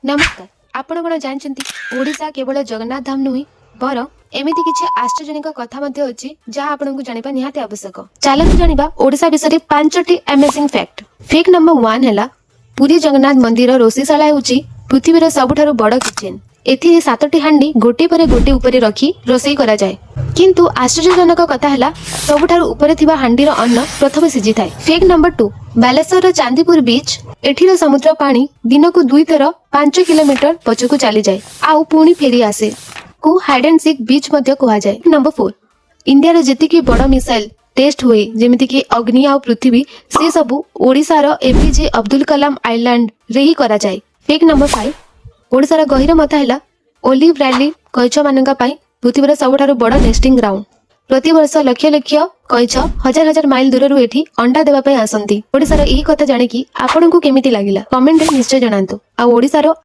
ନମସ୍କାର। ଆପଣ କ'ଣ ଜାଣିଛନ୍ତି, ଓଡ଼ିଶା କେବଳ ଜଗନ୍ନାଥ ଧାମ ନୁହେଁ, ବରଂ ଏମିତି କିଛି ଆଶ୍ଚର୍ଯ୍ୟଜନକ କଥା ମଧ୍ୟ ଅଛି, ଯାହା ଆପଣଙ୍କୁ ଜାଣିବା ନିହାତି ଆବଶ୍ୟକ? ଚାଲନ୍ତୁ ଜାଣିବା ଓଡ଼ିଶା ବିଷୟରେ ପାଞ୍ଚଟି ଆମେଜିଂ ଫ୍ୟାକ୍ଟ। ଫ୍ୟାକ୍ଟ ନମ୍ବର 1 ହେଲା, ପୁରୀ ଜଗନ୍ନାଥ ମନ୍ଦିର ରୋଷେଇଶାଳା ହେଉଛି ପୃଥିବୀର ସବୁଠାରୁ ବଡ଼ କିଚେନ୍। ଏଥିରେ ସାତଟି ହାଣ୍ଡି ଗୋଟିଏ ପରେ ଗୋଟିଏ ଉପରେ ରଖି ରୋଷେଇ କରାଯାଏ। କିନ୍ତୁ ଆଶ୍ଚର୍ଯ୍ୟଜନକ କଥା ହେଲା, ସବୁଠାରୁ ଉପରେ ଥିବା ହାଣ୍ଡିର ଅନ୍ନ ପ୍ରଥମେ ସିଝିଥାଏ। ଫ୍ୟାକ୍ଟ ନମ୍ବର 2, ବାଲେଶ୍ୱରର ଚାନ୍ଦିପୁର ବିଚ୍। ଏଠିର ସମୁଦ୍ର ପାଣି ଦିନକୁ ଦୁଇଥର 5 କିଲୋମିଟର ପଛକୁ ଚାଲିଯାଏ ଆଉ ପୁଣି ଫେରି ଆସେ। କୁ ହାଇଡ୍ ଆଣ୍ଡ ସିକ୍ ବିଚ୍ ମଧ୍ୟ କୁହାଯାଏ। ନମ୍ବର 4, ଇଣ୍ଡିଆର ଯେତିକି ବଡ଼ ମିସାଇଲ ଟେଷ୍ଟ ହୁଏ, ଯେମିତିକି ଅଗ୍ନି ଆଉ ପୃଥିବୀ, ସେ ସବୁ ଓଡ଼ିଶାର ଏପିଜେ ଅବଦୁଲ କଲାମ ଆଇଲ୍ୟାଣ୍ଡରେ ହିଁ କରାଯାଏ। ଫ୍ୟାକ୍ଟ ନମ୍ବର 5, ଓଡ଼ିଶାର ଗହିରମଥା ହେଲା ଓଲିଭ ରିଡଲି କଇଁଛମାନଙ୍କ ପାଇଁ ପୃଥିବୀର ସବୁଠାରୁ ବଡ଼ ନେଷ୍ଟିଂ ଗ୍ରାଉଣ୍ଡ। ପ୍ରତିବର୍ଷ ଲକ୍ଷ ଲକ୍ଷ କଇଁଛ ହଜାର ହଜାର ମାଇଲ ଦୂରରୁ ଏଠି ଅଣ୍ଡା ଦେବା ପାଇଁ ଆସନ୍ତି। ଓଡ଼ିଶାର ଏହି କଥା ଜାଣିକି ଆପଣଙ୍କୁ କେମିତି ଲାଗିଲା, କମେଣ୍ଟରେ ନିଶ୍ଚୟ ଜଣାନ୍ତୁ। ଆଉ ଓଡ଼ିଶାର